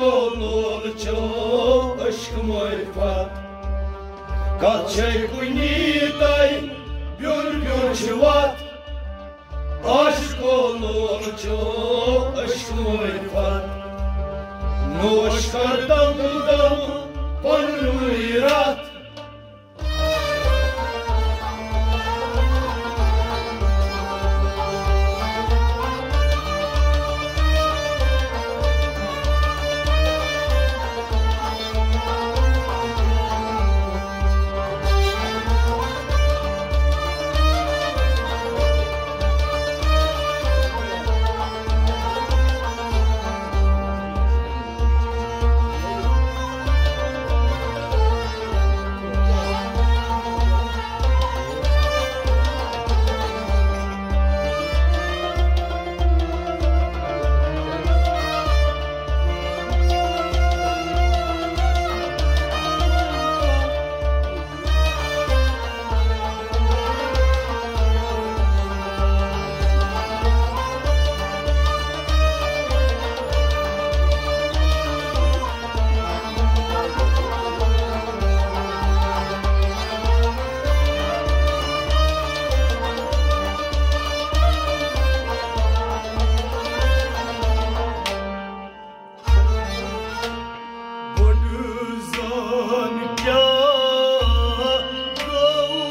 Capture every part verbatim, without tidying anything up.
لول چھو عشق معرفت۔ کتھ چھے کُنی تۄہہِ بیوٚن بیوٚن چھِ وتھ۔ عاشقو لول چھو عشق معرفت۔ نوش کر دم دم پننُے رتھ۔ گۄڈٕ زان کیٛاہ گوٚو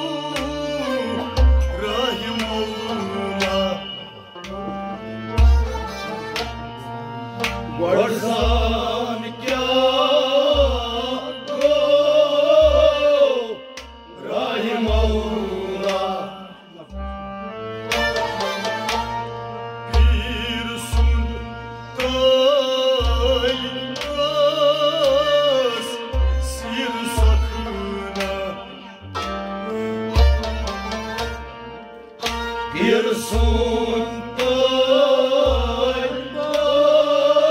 رحمہ اللہ۔ گۄڈٕ زان کیٛاہ گوٚو رحمہ اللہ۔ پیٖر سُنٛد طٲلب ٲس سیٖر سخنا۔ پیٖر سُنٛد طٲلب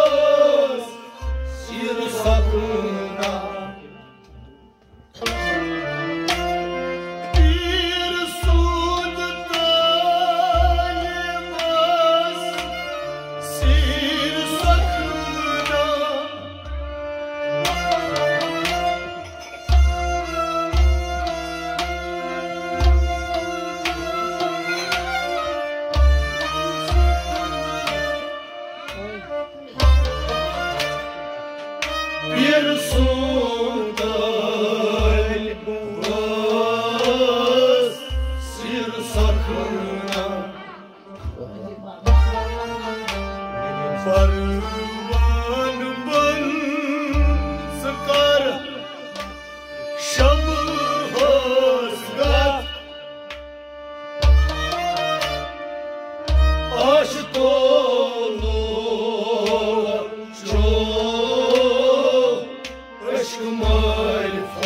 ٲس سیٖر سخنا۔ پیٖر سُنٛد طٲلب ٲس سیٖر سخنا۔ پیٖر سُنٛد طٲلب ٲس سیٖر سخنا۔ پروان بن ژٕ کر شمہس گتھ۔ عاشقو لول چھو عشق معرفت۔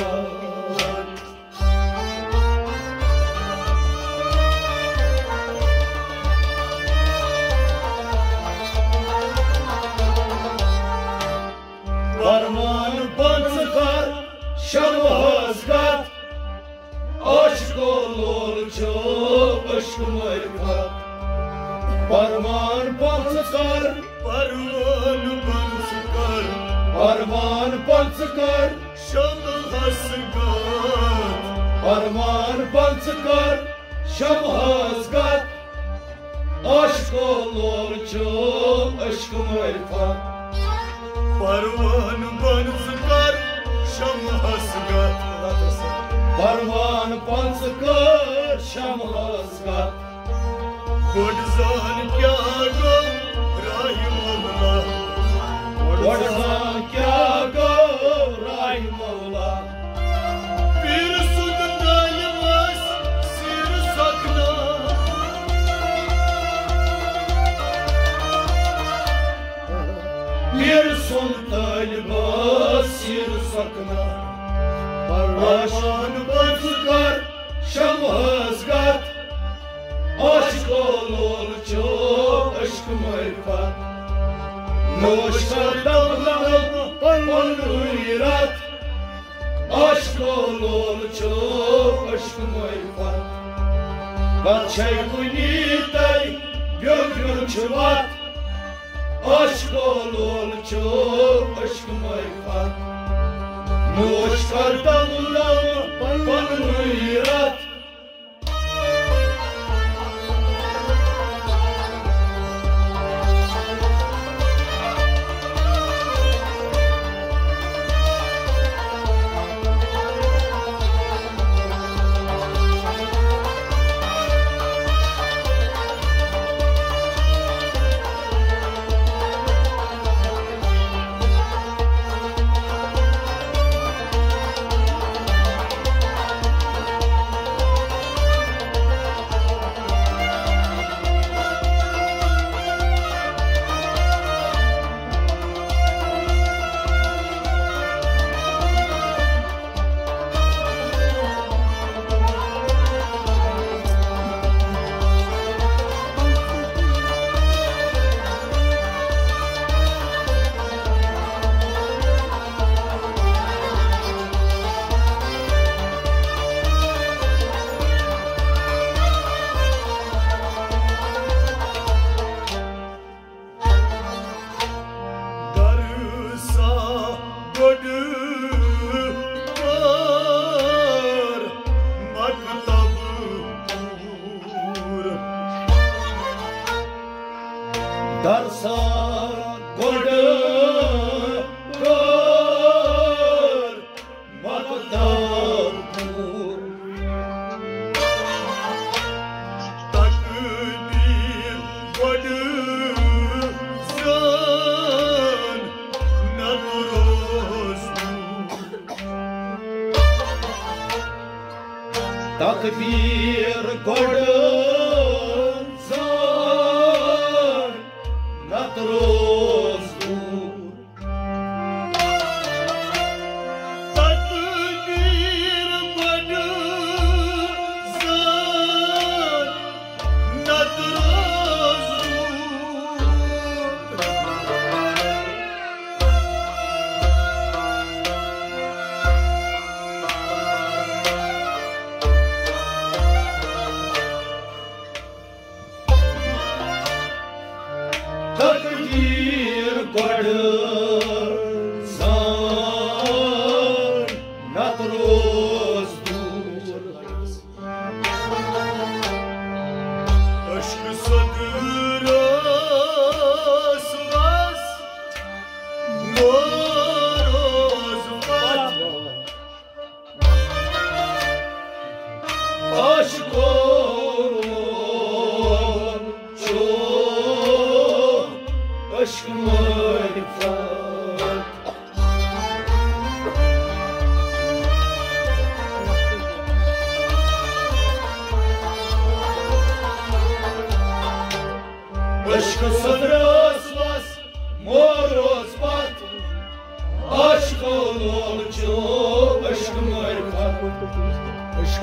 پروان بن ژٕ کر شمہس گتھ۔ عاشقو لول چھو عشق معرفت۔ پروان بن ژٕ کر، پروان بن ژٕ کر، پروان بن ژٕ کر شمہس گتھ۔ پروان بن ژٕ کر شمہس گتھ۔ عاشقو لول چھو عشق معرفت۔ پروان بن ژٕ کر شمہس گتھ۔ پروان بن ژٕ کر شمہس گتھ۔ گۄڈٕ زان کیٛاہ گوٚو رحمہ اللہ۔ گۄڈٕ زان کیٛاہ گوٚو رحمہ اللہ۔ پیٖر سُنٛد طٲلب ٲس سیٖر سخنا۔ پیٖر سُنٛد طٲلب ٲس سیٖر سخنا۔ پروان بن ژٕ کر شمہس گتھ۔ عاشقو لول چھو عشق معرفت۔ نوش کر دم دم پننُے رتھ۔ عاشقو لول چھو عشق معرفت۔ کتھ چھے کُنی تۄہہِ بیوٚن بیوٚن چھِ وتھ۔ عاشقو لول چھُ عشق معرفت۔ نوش کر دم دم پننُے رتھ۔ درسا گۄڈٕ کر مکتب پوٗرٕ۔ درسا گۄڈٕ کر مکتب پوٗرٕ۔ تقدیٖر گۄڈٕ زان، نتہٕ روز دوٗر۔ تقدیٖر گۄڈٕ زان، نتہٕ روز دوٗر۔ تقدیٖر گۄڈٕ زان، نتہٕ روز دوٗر۔ تقدیٖر گۄڈٕ زان، نتہٕ روز دوٗر۔ عشق سوٚدُر اوس وس، مور اوس پتھ۔ عاشقو لول چھُ عشق معرفت۔ عشق سوٚدُر اوس وس، مور اوس پتھ۔ عاشقو لول چھُ عشق معرفت۔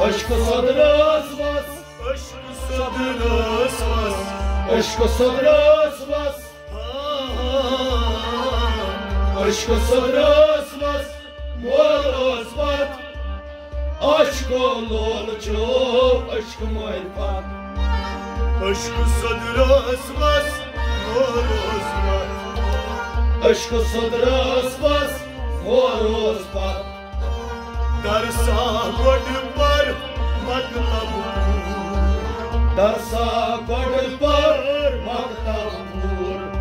عشق سوٚدُر اوس وس، عشق سوٚدُر اوس وس، عشق سوٚدُر اوس وس۔ عشق سوٚدُر اوس وس، مور اوس پتھ۔ عاشقو لول چھُ عشق معرفت۔ عشق سوٚدُر اوس وس، مور اوس پتھ۔ عشق سوٚدُر اوس وس، مور اوس پتھ۔ درسا گۄڈٕ پر مکتب پوٗرٕ۔ درسا گۄڈٕ پر مکتب پوٗرٕ۔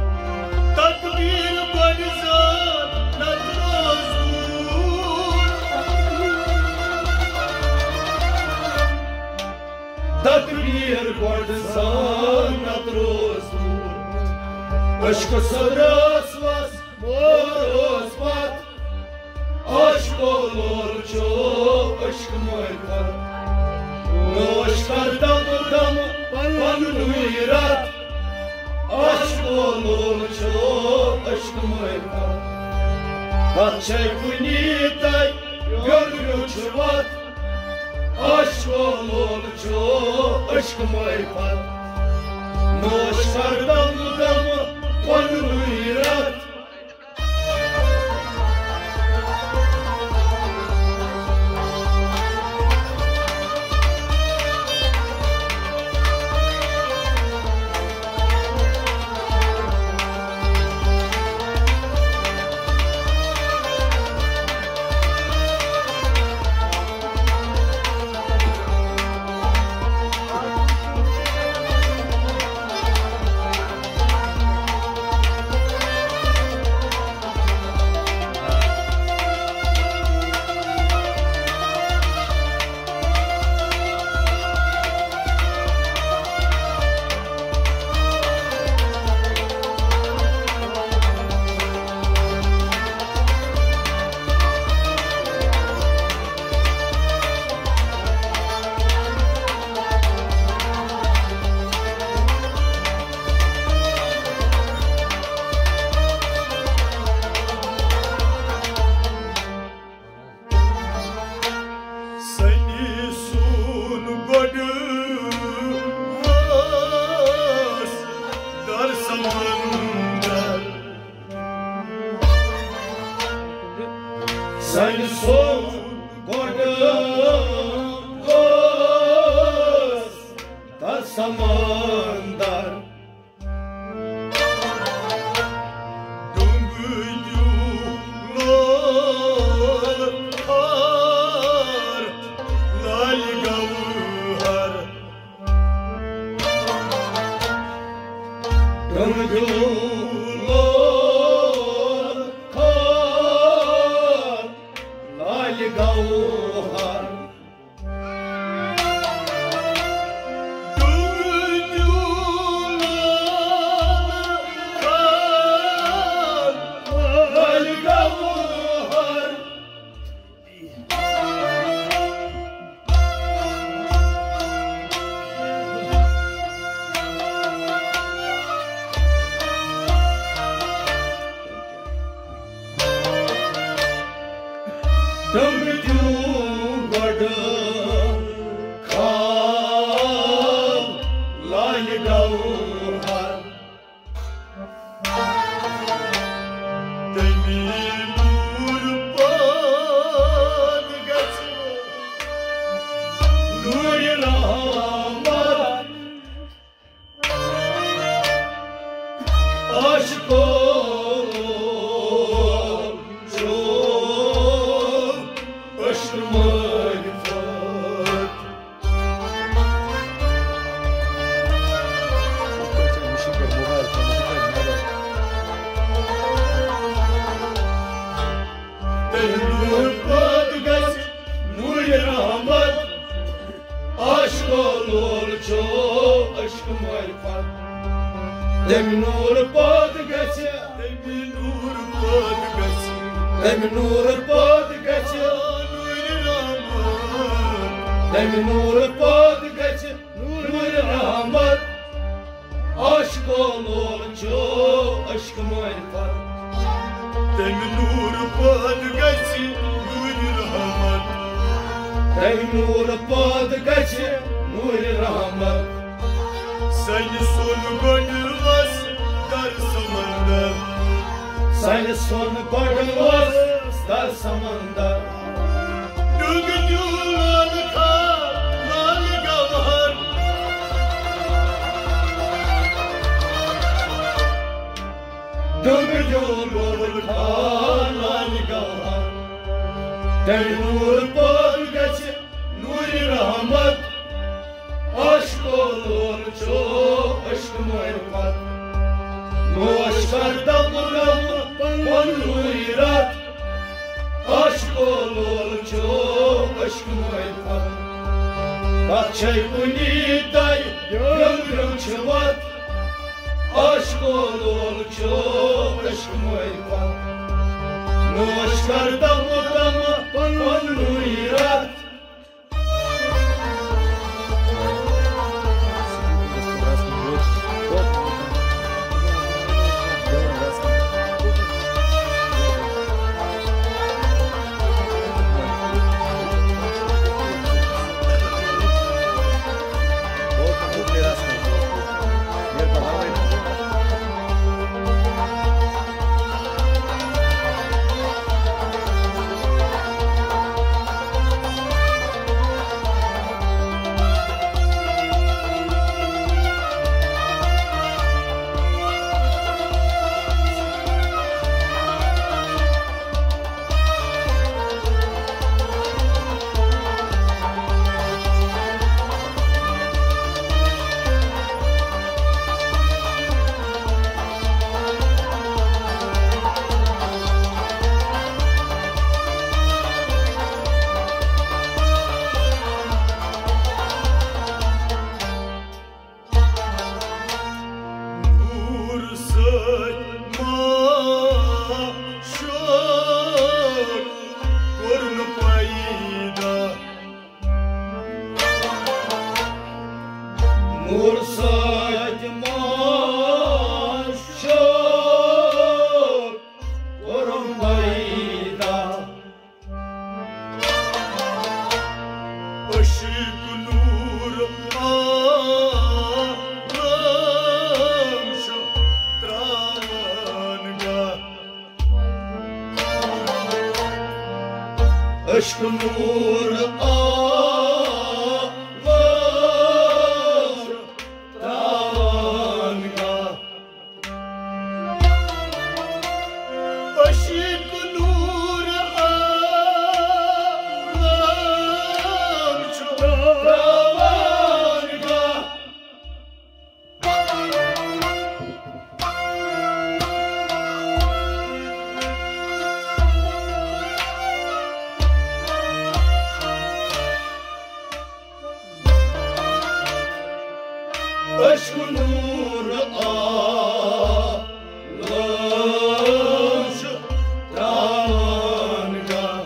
تقدیٖر گۄڈٕ زان، نتہٕ روز دوٗر۔ تقدیٖر گۄڈٕ زان، نتہٕ روز دوٗر۔ عشق سوٚدُر اوس وس، مور اوس پتھ۔ عاشقو لول چھُ عشق معرفت۔ نوش کر دم دم پننُے رتھ۔ عاشقو لول چھُ عشق معرفت۔ کتھ چھے کُنی تتہِ، یورٕ چھُ وتھ۔ عاشقو لول چھُ عشق معرفت۔ نوش کر دم دم پننُے رتھ۔ سنہِ سوٚن گۄڈٕ اوس تَتھ سمندر۔ ڈوٚنٛگہٕ دیوٗل لٲر کھار لالہِ گوہر۔ ڈوٚنٛگہٕ دیوٗل لٲر کھار لالہِ گوہر۔ تِم دیوٗ گۄڈٕ کھال لالہِ گوہر۔ تَمی نوٗر پٲدٕ گژھِ نوٗرِ رحمت۔ عاشقو چھو عشق معرفت۔ تَمہِ نوٗر پٲدٕ گژھِ نوٗرِ رحمت۔ عاشقو لول چھو عشق معرفت۔ تَمہِ نوٗر پٲدٕ گژھِ، تَمہِ نوٗر پٲدٕ گژھِ، تَمہِ نوٗر پٲدٕ گژھِ نوٗرِ رحمت۔ تَمہِ نوٗر پٲدٕ گژھِ نوٗرِ رحمت۔ عاشقو لول چھو عشق معرفت۔ تَمہِ نوٗر پٲدٕ گژھِ نوٗرِ رحمت۔ تَمہِ نوٗر پٲدٕ گژھِ نوٗرِ رحمت۔ سنہِ سوٚن گۄڈٕ اوس در سمندر۔ سنہِ سوٚن گۄڈٕ اوس در سمندر۔ ڈوٚنٛگہٕ دیوٗل لٲر کھار لالہِ گوہر۔ ڈوٚنٛگہٕ دیوٗل لٲر کھار لالہِ گوہر۔ تَمہِ نوٗر پٲدٕ گژھِ نوٗرِ رحمت۔ عاشقو لول چھو عشق معرفت۔ نوش کر دم دم پننُے رتھ۔ عاشقو لول چھو عشق معرفت۔ تتھ چھے کُنی دَے بیوٚن بیوٚن چھِ وتھ۔ عاشقو لول چھو عشق معرفت۔ نوش کر دم دم پننُے رتھ۔ عشق نور عالم تران گاہ۔ عشق نور عالم چھُ تران گاہ۔ عشق نور عالم چھُ تران گاہ۔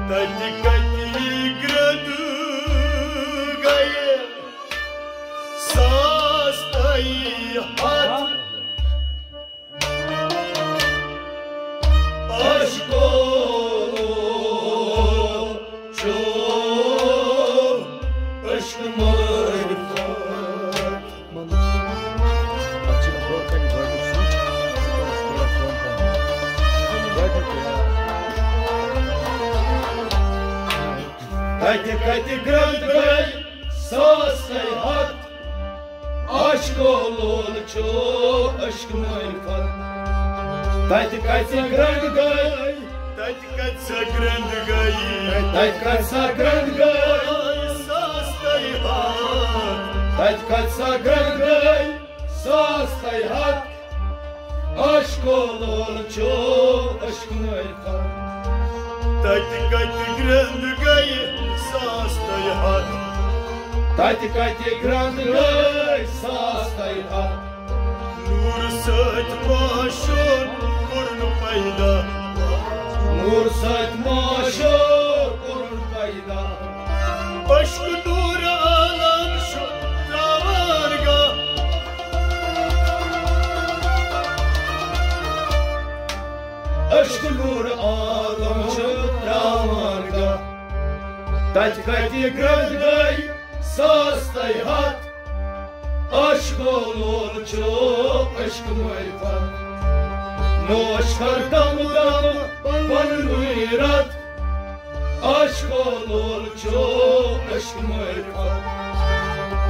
تتہِ کتہِ گرد گئے ساس تئی ہتھ۔ عشقو چھُ عشق معرفت۔ پتہٕ چھِ یِوان گۄڈٕ کَنہِ گۄڈٕنیُک سُچ، سُہ کَرُس تھوڑا کٲم پَہَم۔ گۄڈٕنیُک یہِ۔ تَتہِ کَتہِ گرٛنٛد گٔے ساس تَے ہَتھ، عشقو لول چھُ عشق معرفت۔ تَتہِ کَتہِ گرٛنٛد گٔے، تَتہِ کَتہِ سۄ گرٛنٛد گٔے، تَتہِ کَتہِ سۄ گرٛنٛد گٔے ساس تَے ہَتھ۔ تَتہِ کَتہِ سۄ گرٛنٛد گٔے ساس تَے ہَتھ۔ عشقو لول چھُ عشق معرفت۔ تَتہِ کَتہِ گرٛنٛد گٔے ساس تَے ہَتھ۔ تَتہِ کَتہِ گرٛنٛد گٔے ساس تَے ہَتھ۔ نوٗر سۭتۍ معاشر کوٚرُن پیدا۔ نوٗر سۭتۍ معاشر کوٚرُن پیدا۔ عشق نوٗر عالم چھُ ترٛاوان گاہ۔ عشق نوٗر عالم چھُ ترٛاوان گاہ۔ تَتہِ کَتہِ گرٛنٛد گٔے ساس تَے ہَتھ۔ عشقو لول چھُ عشق معرفت۔ نوش کر دم دم پننُے رتھ۔ عشقو لول چھُ عشق معرفت۔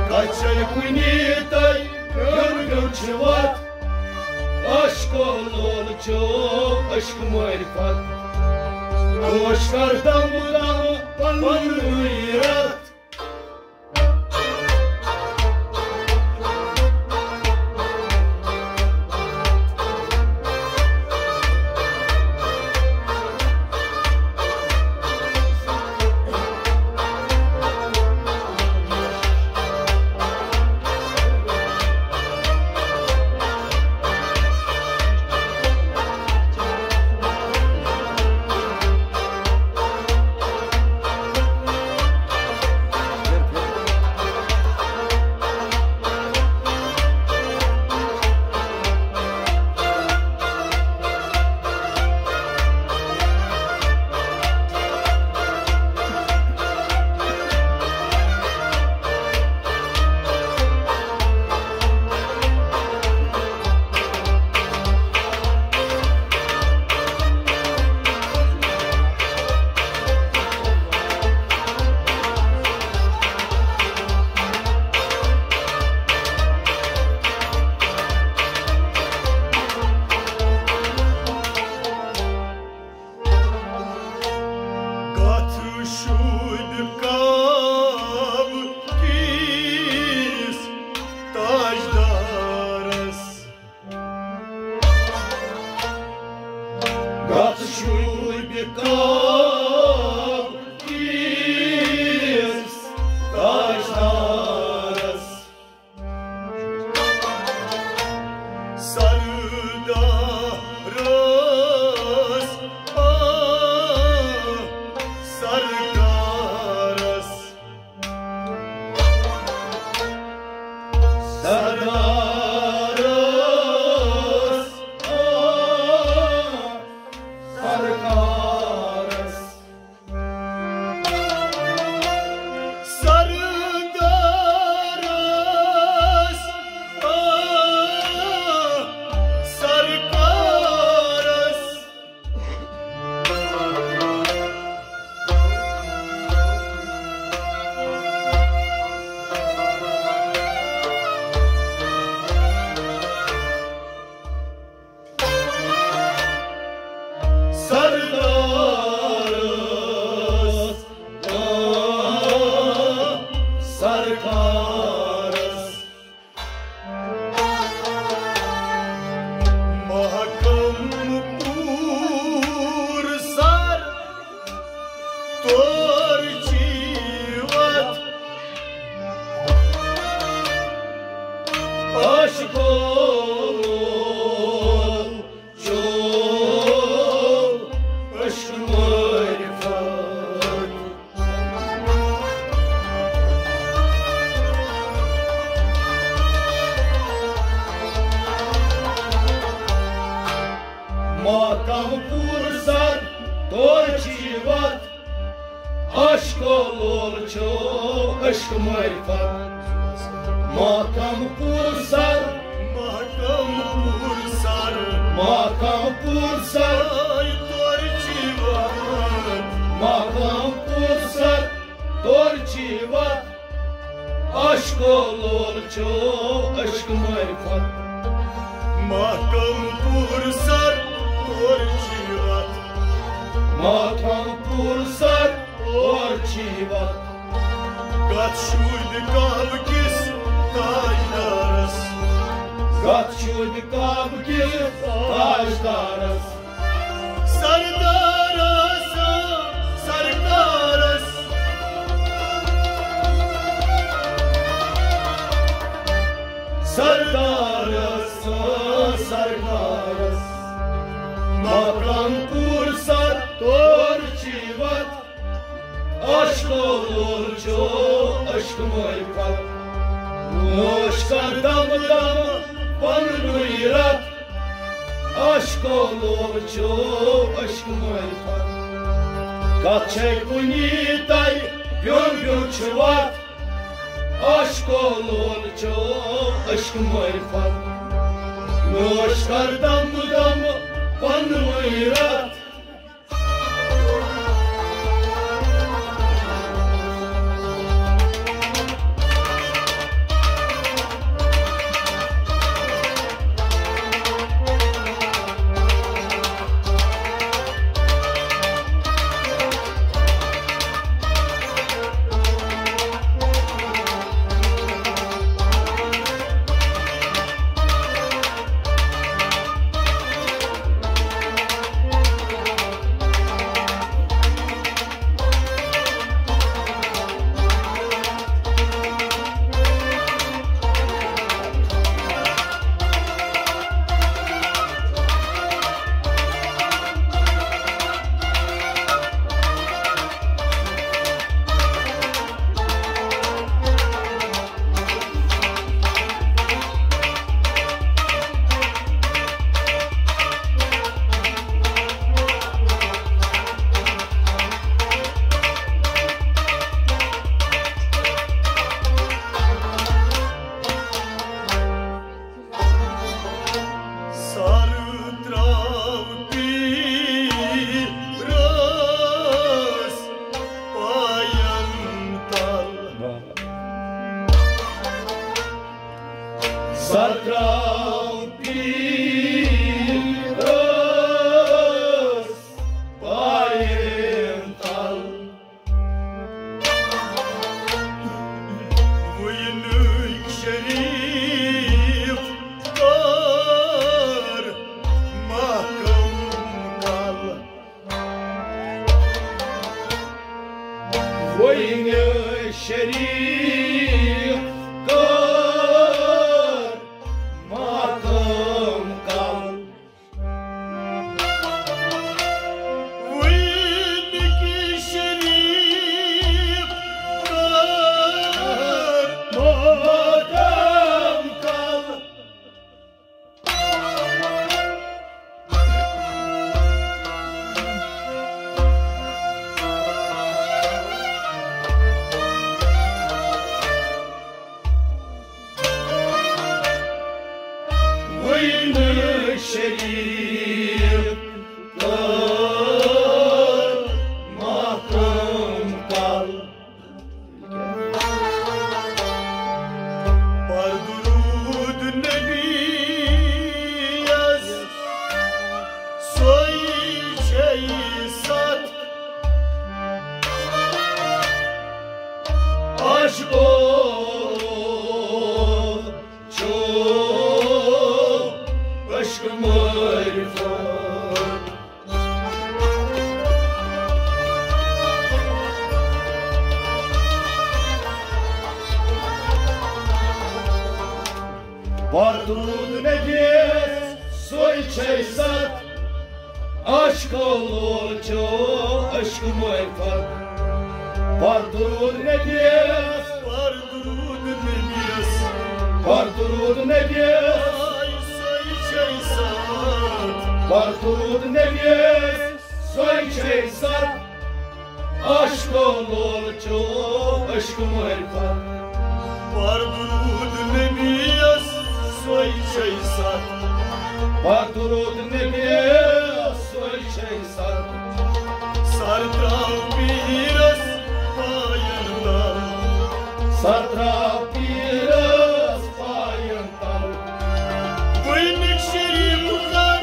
کچھر کُنی تَے گن گن چھِ وتھ۔ عشقو لول چھُ عشق معرفت۔ نوش کر دم دم پننُے رتھ۔ کتھ شوٗبہِ کعبہٕ کِس تاجدارس؟ کتھ شوٗبہِ کعبہٕ کِس تاجدارس؟ سردارس، آ، سرکارس۔ سردارس، آ، سرکارس۔ سردارس، آ، سرکارس۔ عشقو چو عشق معرفت۔ ماتم پور سر تور چی وت، عشق و لول چو عشق معرفت۔ ماتم پور سر، ماتم پور سر، ماتم پور سر، تور چی وت۔ ماتم پور سر تور چی وت، عشق و لول چو عشق معرفت۔ ماتم پور سر تور چی وت۔ ماتم پور سر تور چی وت۔ کتھ شوٗبہِ کعبہٕ کِس تاجدارس؟ کتھ شوٗبہِ کعبہٕ کِس تاجدارس؟ سردارس، سرکارس۔ سردارس، سرکارس۔ ماتم پور سر تور چی وت۔ عشق و لول چو عشق معرفت۔ نوش کر دم دم پننُے رتھ۔ عشق و لول چو عشق معرفت۔ کتھ چھے کُنی تۄہہِ بیوٚن بیوٚن چھِ وتھ۔ عشق و لول چو عشق معرفت۔ نوش کر دم دم پننُے رتھ۔ سر تراو پیرس پاین تل۔ سر تراو پیرس پاین تل۔ وٕنیُک شریف کر محکم کل۔ وٕنیُک شریف کر محکم کل۔ وٕنیُک شریف کر محکم کل۔ وٕنیُک شریف کر محکم کل۔ پر درود نبی یس سوی چھے ست۔ عشقو چو عشق معرفت۔ پَر درود نبیَس، سۄے چھے ست۔ عاشقو لول چھو عشق معرفت۔ پَر درود نبیَس، پَر درود نبیَس، پَر درود نبیَس، سۄے چھے ست۔ پَر درود نبیَس، سۄے چھے ست۔ عاشقو لول چھو عشق معرفت۔ پَر درود نبیَس، سۄے چھے ست۔ پَر درود نبیَس، سۄے چھے ست۔ سر تراو پیرس پاین تل۔ سر تراو پیرس پاین تل۔ وٕنِک شریف کر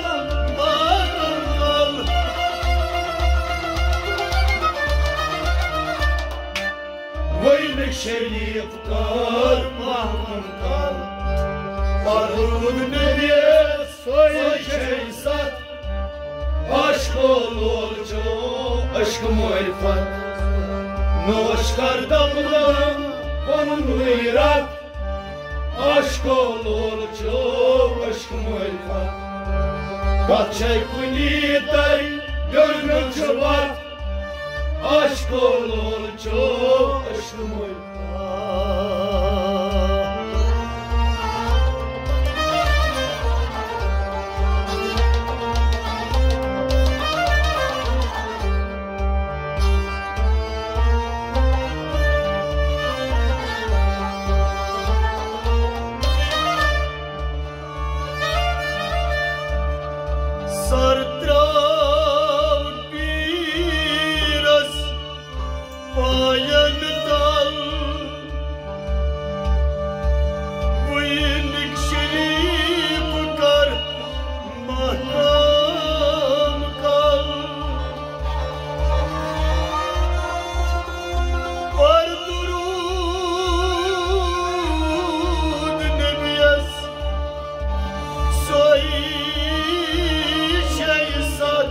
ماتم کل۔ وٕنِک شریف کر ماتم کل۔ پَر درود نبیَس، سۄے چھے ست۔ عاشقو لول چھو عشق معرفت۔ نوش کر دم دم پنُن غیرت۔ عاشقو لول چھو عشق معرفت۔ کتھ چھے کُنی تۄہہِ بیوٚن بیوٚن چھِ وتھ۔ عاشقو لول چھو عشق معرفت۔ سر تراو پیرس پاین تل۔ وٕنِک شریف کر ماتم کل۔ پَر درود نبیَس، سۄے چھے ست۔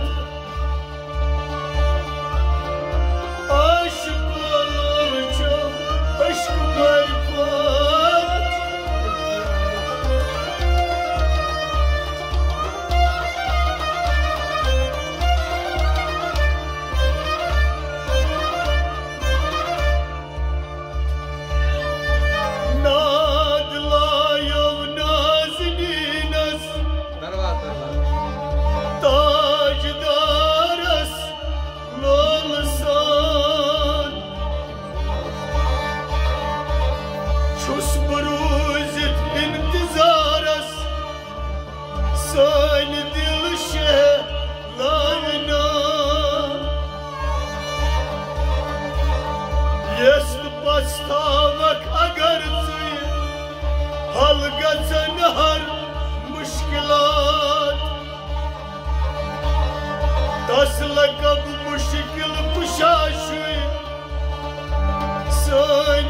عاشقو لول چھو عشق معرفت۔ ناد لایو نازنینس، تاجدارس لول سان۔ چھُس بہٕ روٗزِتھ انتظارس، سٲنۍ دِل شہلاونا۔ یژھ تہٕ پژھتاوکھ اگر ژٕے، حل گژھن ہر مشکلات۔ تس لقب مشکل کشا چھُے، سٲنۍ